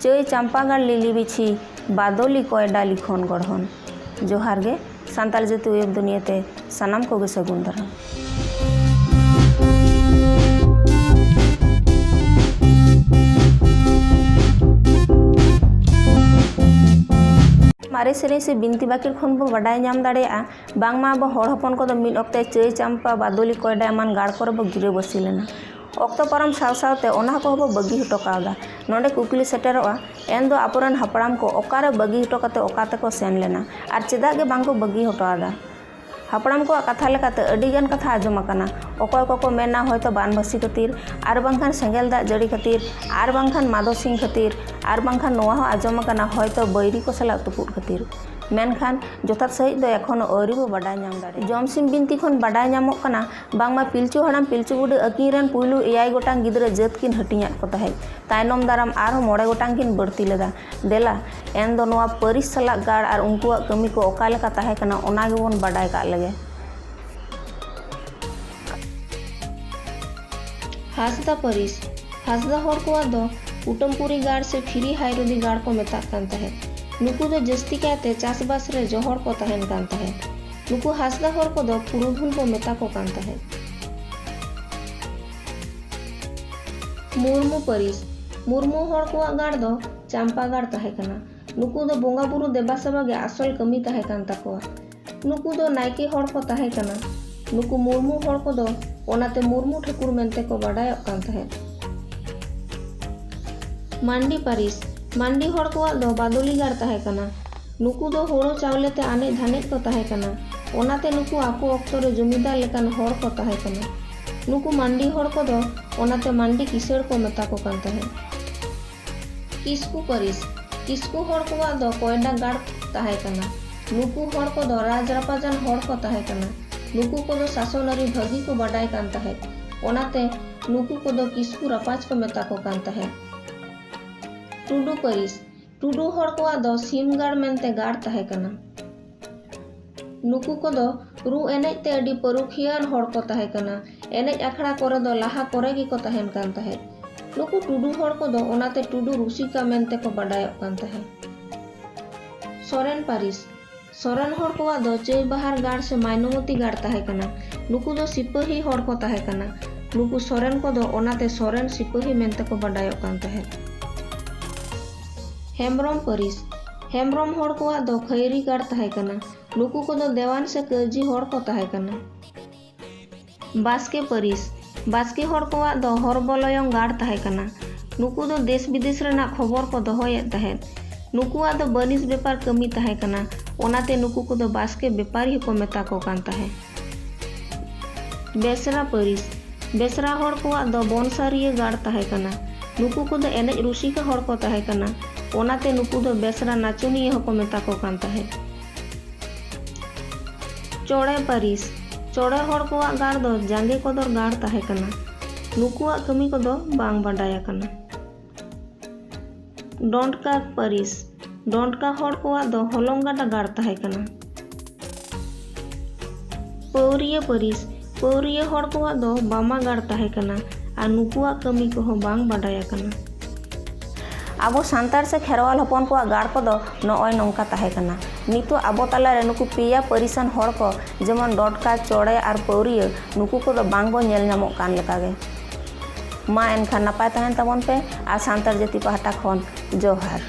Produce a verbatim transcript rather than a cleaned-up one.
ᱪᱟᱹᱭ ᱪᱟᱢᱯᱟᱜᱟᱲ ᱞᱤᱞᱤ ᱵᱤᱪᱷᱤ ᱵᱟᱫᱚᱞᱤ ᱠᱚᱭᱰᱟ ᱞᱤᱠᱷᱚᱱ ᱜᱚᱲᱦᱚᱱ᱾ ᱡᱚᱦᱟᱨ ᱜᱮ, ᱥᱟᱱᱛᱟᱲ ᱡᱟᱹᱛᱤ ᱩᱭᱦᱟᱹᱨ ᱫᱩᱱᱤᱭᱟᱹ ᱛᱮ ᱥᱟᱱᱟᱢ ᱠᱚᱜᱮ ᱥᱟᱹᱜᱩᱱ ᱫᱟᱨᱟᱢ᱾ ᱢᱟᱨᱮ ᱥᱮᱨᱮᱧ ᱥᱮ ᱵᱤᱱᱛᱤ ᱵᱟᱠᱷᱮᱲ ᱠᱷᱚᱱ ᱵᱚ ᱵᱟᱰᱟᱭ ᱧᱟᱢ ᱫᱟᱲᱮᱭᱟᱜᱼᱟ, ᱵᱟᱝᱢᱟ ᱟᱵᱚ ᱦᱚᱲ ᱦᱚᱯᱚᱱ ᱠᱚᱫᱚ ᱢᱤᱫ ᱚᱠᱛᱮ ᱪᱟᱹᱭ ᱪᱟᱢᱯᱟ, ᱵᱟᱫᱚᱞᱤ ᱠᱚᱭᱰᱟ ᱮᱢᱟᱱ ᱜᱟᱲ ᱠᱚᱨᱮ ᱵᱚ ᱜᱤᱨᱟᱹᱵᱟᱹᱥᱤ ᱞᱮᱱᱟ᱾ ᱚᱠᱛᱚ ᱯᱟᱨᱚᱢ ᱥᱟᱶ ᱥᱟᱶᱛᱮ ᱚᱱᱟ ᱠᱚᱦᱚᱸ ᱵᱚ ᱵᱟᱹᱜᱤ ᱦᱚᱴᱚ ᱠᱟᱣᱫᱟ᱾ ᱱᱚᱰᱮ ᱠᱩᱠᱞᱤ ᱥᱮᱴᱮᱨᱚᱜᱼᱟ, ᱮᱱ ᱫᱚ ᱟᱵᱚᱨᱮᱱ ᱦᱟᱯᱲᱟᱢ ᱠᱚ ᱚᱠᱟᱨᱮ ᱵᱟᱹᱜᱤ ᱦᱚᱴᱚ ᱠᱟᱛᱮ ᱚᱠᱟ ᱛᱮᱠᱚ ᱥᱮᱱ ᱞᱮᱱᱟ ᱟᱨ ᱪᱮᱫᱟᱜ ᱜᱮ ᱵᱟᱝ ᱠᱚ ᱵᱟᱹᱜᱤ ᱦᱚᱴᱚ ᱟᱫᱟ? ᱦᱟᱯᱲᱟᱢ ᱠᱚᱣᱟᱜ ᱠᱟᱛᱷᱟ ᱞᱮᱠᱟᱛᱮ ᱟᱹᱰᱤ ᱜᱟᱱ ᱠᱟᱛᱷᱟ ᱟᱸᱡᱚᱢ ᱟᱠᱟᱱᱟ᱾ ᱚᱠᱚᱭ ᱠᱚᱠᱚ ᱢᱮᱱᱟ ᱦᱚᱭᱛᱚ ᱵᱟᱱ ᱵᱷᱟᱹᱥᱤ ᱠᱷᱟᱹᱛᱤᱨ, ᱟᱨ ᱵᱟᱝᱠᱷᱟᱱ ᱥᱮᱸᱜᱮᱞ ᱫᱟᱜ ᱡᱟᱹᱲᱤ ᱠᱷᱟᱹᱛᱤᱨ, ᱟᱨ ᱵᱟᱝᱠᱷᱟᱱ ᱢᱟᱫᱚ ᱥᱤᱝ ᱠᱷᱟᱹᱛᱤᱨ, ᱟᱨ ᱵᱟᱝᱠᱷᱟᱱ ᱱᱚᱣᱟ ᱦᱚᱸ ᱟᱸᱡᱚᱢ ᱟᱠᱟᱱᱟ ᱦᱚᱭᱛᱚ ᱵᱟᱹᱭᱨᱤ ᱠᱚ ᱥᱟᱞᱟᱜ ᱛᱩᱯᱩᱫ ᱠᱷᱟᱹᱛᱤᱨ᱾ ᱢᱮᱱᱠᱷᱟᱱ ᱡᱚᱛᱷᱟᱛ ᱥᱟᱹᱦᱤᱡ ᱫᱚ ᱮᱠᱷᱚᱱᱳ ᱟᱹᱣᱨᱤ ᱵᱚ ᱵᱟᱰᱟᱭ ᱧᱟᱢ ᱫᱟᱲᱮᱭᱟᱜᱼᱟ᱾ ᱡᱚᱢᱥᱤᱢ ᱵᱤᱱᱛᱤ ᱠᱷᱚᱱ ᱵᱟᱰᱟᱭ ᱧᱟᱢᱚᱜ ᱠᱟᱱᱟ, ᱵᱟᱝᱢᱟ ᱯᱤᱞᱪᱩ ᱦᱟᱲᱟᱢ ᱯᱤᱞᱪᱩ ᱵᱩᱰᱷᱤ ᱟᱹᱠᱤᱱ ᱨᱮᱱ ᱯᱩᱭᱞᱩ ᱮᱭᱟᱭ ᱜᱚᱴᱟᱝ ᱜᱤᱫᱽᱨᱟᱹ ᱡᱟᱹᱛ ᱠᱤᱱ ᱦᱟᱹᱴᱤᱧᱟᱫ ᱠᱚ ᱛᱟᱦᱮᱸᱫ᱾ ᱛᱟᱭᱱᱚᱢ ᱫᱟᱨᱟᱢ ᱟᱨᱦᱚᱸ ᱢᱚᱬᱮ ᱜᱚᱴᱟᱝ ᱠᱤᱱ ᱵᱟᱹᱲᱛᱤ ᱞᱮᱫᱟ᱾ ᱫᱮᱞᱟ, ᱮᱱ ᱫᱚ ᱱᱚᱣᱟ ᱯᱟᱹᱨᱤᱥ ᱥᱟᱞᱟᱜ ᱜᱟᱲ ᱟᱨ ᱩᱱᱠᱩᱣᱟᱜ ᱠᱟᱹᱢᱤ ᱠᱚ ᱚᱠᱟ ᱞᱮᱠᱟ ᱛᱟᱦᱮᱸ ᱠᱟᱱᱟ, ᱚᱱᱟ ᱜᱮᱵᱚᱱ ᱵᱟᱰᱟᱭ ᱠᱟᱜ ᱞᱮᱜᱮ᱾ ᱦᱟᱸᱥᱫᱟ ᱯᱟᱹᱨᱤᱥ᱾ ᱦᱟᱸᱥᱫᱟ ᱦᱚᱲ ᱠᱚᱣᱟᱜ ᱫᱚ ᱠᱩᱴᱟᱹᱢᱯᱩᱨᱤ ᱜᱟᱲ ᱥᱮ ᱯᱷᱤᱨᱤ ᱦᱟᱭᱨᱚᱫᱤ ᱜᱟᱲ ᱠᱚ ᱢᱮᱛᱟᱜ ᱠᱟᱱ ᱛᱟᱦᱮᱸᱫ᱾ ᱱᱩᱠᱩ ᱫᱚ ᱡᱟᱹᱥᱛᱤ ᱠᱟᱭᱛᱮ ᱪᱟᱥᱵᱟᱥ ᱨᱮ ᱡᱚᱦᱚᱲ ᱠᱚ ᱛᱟᱦᱮᱱ ᱠᱟᱱ ᱛᱟᱦᱮᱸᱫ᱾ ᱱᱩᱠᱩ ᱦᱟᱸᱥᱫᱟ ᱦᱚᱲ ᱠᱚᱫᱚ ᱯᱩᱨᱩᱫᱷᱩᱞ ᱠᱚ ᱢᱮᱛᱟ ᱠᱚ ᱠᱟᱱ ᱛᱟᱦᱮᱸᱫ᱾ ᱢᱩᱨᱢᱩ ᱯᱟᱹᱨᱤᱥ᱾ ᱢᱩᱨᱢᱩ ᱦᱚᱲ ᱠᱚᱣᱟᱜ ᱜᱟᱲ ᱫᱚ ᱪᱟᱢᱯᱟ ᱜᱟᱲ ᱛᱟᱦᱮᱸ ᱠᱟᱱᱟ᱾ ᱱᱩᱠᱩ ᱫᱚ ᱵᱚᱸᱜᱟ ᱵᱩᱨᱩ ᱫᱮᱵᱟ ᱥᱮᱵᱟ ᱜᱮ ᱟᱥᱚᱞ ᱠᱟᱹᱢᱤ ᱛᱟᱦᱮᱸ ᱠᱟᱱ ᱛᱟᱠᱚᱣᱟ᱾ ᱱᱩᱠᱩ ᱫᱚ ᱱᱟᱭᱠᱮ ᱦᱚᱲ ᱠᱚ ᱛᱟᱦᱮᱸ ᱠᱟᱱᱟ᱾ ᱱᱩᱠᱩ ᱢᱩᱨᱢᱩ ᱦᱚᱲ ᱠᱚᱫᱚ ᱚᱱᱟᱛᱮ ᱢᱩᱨᱢᱩ ᱴᱷᱟᱹᱠᱩᱨ ᱢᱮᱱᱛᱮ ᱠᱚ ᱵᱟᱰᱟᱭᱚᱜ ᱠᱟᱱ ᱛᱟᱦᱮᱸᱫ᱾ ᱢᱟᱱᱰᱤ ᱯᱟᱹᱨᱤᱥ᱾ ᱢᱟᱱᱰᱤ ᱦᱚᱲ ᱠᱚᱣᱟᱜ ᱫᱚ ᱵᱟᱫᱚᱞᱤ ᱜᱟᱲ ᱛᱟᱦᱮᱸ ᱠᱟᱱᱟ᱾ ᱱᱩᱠᱩ ᱫᱚ ᱦᱳᱲᱳ ᱪᱟᱣᱞᱮ ᱛᱮ ᱟᱱᱮᱡ ᱫᱷᱟᱱᱮᱡ ᱠᱚ ᱛᱟᱦᱮᱸ ᱠᱟᱱᱟ᱾ ᱚᱱᱟᱛᱮ ᱱᱩᱠᱩ ᱟᱠᱚ ᱚᱠᱛᱚ ᱨᱮ ᱡᱚᱢᱤᱫᱟᱨ ᱞᱮᱠᱟᱱ ᱦᱚᱲ ᱠᱚ ᱛᱟᱦᱮᱸ ᱠᱟᱱᱟ᱾ ᱱᱩᱠᱩ ᱢᱟᱱᱰᱤ ᱦᱚᱲ ᱠᱚᱫᱚ ᱚᱱᱟᱛᱮ ᱢᱟᱱᱰᱤ ᱠᱤᱥᱟᱹᱲ ᱠᱚ ᱢᱮᱛᱟ ᱠᱚ ᱠᱟᱱ ᱛᱟᱦᱮᱸᱫ᱾ ᱠᱤᱥᱠᱩ ᱯᱟᱹᱨᱤᱥ᱾ ᱠᱤᱥᱠᱩ ᱦᱚᱲ ᱠᱚᱣᱟᱜ ᱫᱚ ᱠᱚᱭᱰᱟ ᱜᱟᱲ ᱛᱟᱦᱮᱸ ᱠᱟᱱᱟ᱾ ᱱᱩᱠᱩ ᱦᱚᱲ ᱠᱚᱫᱚ ᱨᱟᱡᱽ ᱨᱟᱯᱟᱡᱟᱱ ᱦᱚᱲ ᱠᱚ ᱛᱟᱦᱮᱸ ᱠᱟᱱᱟ᱾ ᱱᱩᱠᱩ ᱠᱚᱫᱚ ᱥᱟᱥᱚᱱ ᱟᱹᱨᱤ ᱵᱷᱟᱹᱜᱤ ᱠᱚ ᱵᱟᱰᱟᱭ ᱠᱟᱱ ᱛᱟᱦᱮᱸᱫ᱾ ᱚᱱᱟᱛᱮ ᱱᱩᱠᱩ ᱠᱚᱫᱚ ᱠᱤᱥᱠᱩ ᱨᱟᱯᱟᱡᱽ ᱠᱚ ᱢᱮᱛᱟ ᱠᱚ ᱠᱟᱱ ᱛᱟᱦᱮᱸᱫ᱾ ᱴᱩᱰᱩ ᱯᱟᱹᱨᱤᱥ᱾ ᱴᱩᱰᱩ ᱦᱚᱲ ᱠᱚᱣᱟᱜ ᱫᱚ ᱥᱤᱢᱜᱟᱲ ᱢᱮᱱᱛᱮ ᱜᱟᱲ ᱛᱟᱦᱮᱸ ᱠᱟᱱᱟ᱾ ᱱᱩᱠᱩ ᱠᱚᱫᱚ ᱨᱩ ᱮᱱᱮᱡ ᱛᱮ ᱟᱹᱰᱤ ᱯᱟᱹᱨᱩᱠᱷᱤᱭᱟᱹᱣᱟᱱ ᱦᱚᱲ ᱠᱚ ᱛᱟᱦᱮᱸ ᱠᱟᱱᱟ᱾ ᱮᱱᱮᱡ ᱟᱠᱷᱲᱟ ᱠᱚᱨᱮ ᱫᱚ ᱞᱟᱦᱟ ᱠᱚᱨᱮ ᱜᱮᱠᱚ ᱛᱟᱦᱮᱱ ᱠᱟᱱ ᱛᱟᱦᱮᱸᱫ᱾ ᱱᱩᱠᱩ ᱴᱩᱰᱩ ᱦᱚᱲ ᱠᱚᱫᱚ ᱚᱱᱟᱛᱮ ᱴᱩᱰᱩ ᱨᱩᱥᱤᱠᱟ ᱢᱮᱱᱛᱮ ᱠᱚ ᱵᱟᱰᱟᱭᱚᱜ ᱠᱟᱱ ᱛᱟᱦᱮᱸᱫ᱾ ᱥᱚᱨᱮᱱ ᱯᱟᱹᱨᱤᱥ᱾ ᱥᱚᱨᱮᱱ ᱦᱚᱲ ᱠᱚᱣᱟᱜ ᱫᱚ ᱪᱟᱹᱭᱵᱟᱦᱟᱨ ᱜᱟᱲ ᱥᱮ ᱢᱟᱭᱱᱚᱢᱚᱛᱤ ᱜᱟᱲ ᱛᱟᱦᱮᱸ ᱠᱟᱱᱟ᱾ ᱱᱩᱠᱩ ᱫᱚ ᱥᱤᱯᱟᱹᱦᱤ ᱦᱚᱲ ᱠᱚ ᱛᱟᱦᱮᱸ ᱠᱟᱱᱟ᱾ ᱱᱩᱠᱩ ᱥᱚᱨᱮᱱ ᱠᱚᱫᱚ ᱚᱱᱟᱛᱮ ᱥᱚᱨᱮᱱ ᱥᱤᱯᱟᱹᱦᱤ ᱢᱮᱱᱛᱮ ᱠᱚ ᱵᱟᱰᱟᱭᱚᱜ ᱠᱟᱱ ᱛᱟᱦᱮᱸᱫ᱾ ᱦᱮᱢᱵᱽᱨᱚᱢ ᱯᱟᱹᱨᱤᱥ᱾ ᱦᱮᱢᱵᱽᱨᱚᱢ ᱦᱚᱲ ᱠᱚᱣᱟᱜ ᱫᱚ ᱠᱷᱟᱹᱭᱨᱤ ᱜᱟᱲ ᱛᱟᱦᱮᱸ ᱠᱟᱱᱟ᱾ ᱱᱩᱠᱩ ᱠᱚᱫᱚ ᱫᱮᱣᱟᱱ ᱥᱮ ᱠᱟᱹᱨᱡᱤ ᱦᱚᱲ ᱠᱚ ᱛᱟᱦᱮᱸ ᱠᱟᱱᱟ᱾ ᱵᱟᱥᱠᱮ ᱯᱟᱹᱨᱤᱥ᱾ ᱵᱟᱥᱠᱮ ᱦᱚᱲ ᱠᱚᱣᱟᱜ ᱫᱚ ᱦᱚᱨᱵᱚᱞᱚᱭᱚᱝ ᱜᱟᱲ ᱛᱟᱦᱮᱸ ᱠᱟᱱᱟ᱾ ᱱᱩᱠᱩ ᱫᱚ ᱫᱮᱥ ᱵᱤᱫᱮᱥ ᱨᱮᱱᱟᱜ ᱠᱷᱚᱵᱚᱨ ᱠᱚ ᱫᱚᱦᱚᱭᱮᱫ ᱛᱟᱦᱮᱸᱫ᱾ ᱱᱩᱠᱩᱣᱟᱜ ᱫᱚ ᱵᱟᱹᱱᱤᱡᱽ ᱵᱮᱯᱟᱨ ᱠᱟᱹᱢᱤ ᱛᱟᱦᱮᱸ ᱠᱟᱱᱟ, ᱚᱱᱟᱛᱮ ᱱᱩᱠᱩ ᱠᱚᱫᱚ ᱵᱟᱥᱠᱮ ᱵᱮᱯᱟᱨᱤ ᱦᱚᱸᱠᱚ ᱢᱮᱛᱟ ᱠᱚ ᱠᱟᱱ ᱛᱟᱦᱮᱸᱫ᱾ ᱵᱮᱥᱨᱟ ᱯᱟᱹᱨᱤᱥ᱾ ᱵᱮᱥᱨᱟ ᱦᱚᱲ ᱠᱚᱣᱟᱜ ᱫᱚ ᱵᱚᱱᱥᱟᱨᱤᱭᱟᱹ ᱜᱟᱲ ᱛᱟᱦᱮᱸ ᱠᱟᱱᱟ᱾ ᱱᱩᱠᱩ ᱠᱚᱫᱚ ᱮᱱᱮᱡ ᱨᱩᱥᱤᱠᱟ ᱦᱚᱲ ᱠᱚ ᱛᱟᱦᱮᱸ ᱠᱟᱱᱟ, ᱚᱱᱟᱛᱮ ᱱᱩᱠᱩ ᱫᱚ ᱵᱮᱥᱨᱟ ᱱᱟᱪᱚᱱᱤᱭᱟᱹ ᱦᱚᱸᱠᱚ ᱢᱮᱛᱟ ᱠᱚ ᱠᱟᱱ ᱛᱟᱦᱮᱸᱫ᱾ ᱪᱚᱲᱮ ᱯᱟᱹᱨᱤᱥ᱾ ᱪᱚᱲᱮ ᱦᱚᱲ ᱠᱚᱣᱟᱜ ᱜᱟᱲ ᱫᱚ ᱡᱟᱸᱜᱮ ᱠᱚᱫᱚᱨ ᱜᱟᱲ ᱛᱟᱦᱮᱸ ᱠᱟᱱᱟ᱾ ᱱᱩᱠᱩᱣᱟᱜ ᱠᱟᱹᱢᱤ ᱠᱚᱫᱚ ᱵᱟᱝ ᱵᱟᱰᱟᱭ ᱟᱠᱟᱱᱟ᱾ ᱰᱚᱸᱰᱠᱟ ᱯᱟᱹᱨᱤᱥ᱾ ᱰᱚᱸᱰᱠᱟ ᱦᱚᱲ ᱠᱚᱣᱟᱜ ᱫᱚ ᱦᱚᱞᱚᱝ ᱜᱟᱰᱟ ᱜᱟᱲ ᱛᱟᱦᱮᱸ ᱠᱟᱱᱟ᱾ ᱯᱟᱹᱣᱨᱤᱭᱟᱹ ᱯᱟᱹᱨᱤᱥ᱾ ᱯᱟᱹᱣᱨᱤᱭᱟᱹ ᱦᱚᱲ ᱠᱚᱣᱟᱜ ᱫᱚ ᱵᱟᱢᱟ ᱜᱟᱲ ᱛᱟᱦᱮᱸ ᱠᱟᱱᱟ ᱟᱨ ᱱᱩᱠᱩᱣᱟᱜ ᱠᱟᱹᱢᱤ ᱠᱚᱦᱚᱸ ᱵᱟᱝ ᱵᱟᱰᱟᱭ ᱟᱠᱟᱱᱟ᱾ ᱟᱵᱚ ᱥᱟᱱᱛᱟᱲ ᱥᱮ ᱠᱷᱮᱨᱣᱟᱞ ᱦᱚᱯᱚᱱ ᱠᱚᱣᱟᱜ ᱜᱟᱲ ᱠᱚᱫᱚ ᱱᱚᱜᱼᱚᱭ ᱱᱚᱝᱠᱟ ᱛᱟᱦᱮᱸ ᱠᱟᱱᱟ᱾ ᱱᱤᱛᱚᱜ ᱟᱵᱚ ᱛᱟᱞᱟᱨᱮ ᱱᱩᱠᱩ ᱯᱮᱭᱟ ᱯᱟᱹᱨᱤᱥᱟᱱ ᱦᱚᱲ ᱠᱚ, ᱡᱮᱢᱚᱱ ᱰᱚᱸᱰᱠᱟ, ᱪᱚᱲᱮ ᱟᱨ ᱯᱟᱹᱣᱨᱤᱭᱟᱹ, ᱱᱩᱠᱩ ᱠᱚᱫᱚ ᱵᱟᱝ ᱵᱚᱱ ᱧᱮᱞ ᱧᱟᱢᱚᱜ ᱠᱟᱱ ᱞᱮᱠᱟᱜᱮ᱾ ᱢᱟ ᱮᱱᱠᱷᱟᱱ ᱱᱟᱯᱟᱭ ᱛᱟᱦᱮᱱ ᱛᱟᱵᱚᱱ ᱯᱮ ᱟᱨ ᱥᱟᱱᱛᱟᱲ ᱡᱟᱹᱛᱤ ᱯᱟᱦᱴᱟ ᱠᱷᱚᱱ ᱡᱚᱦᱟᱨ᱾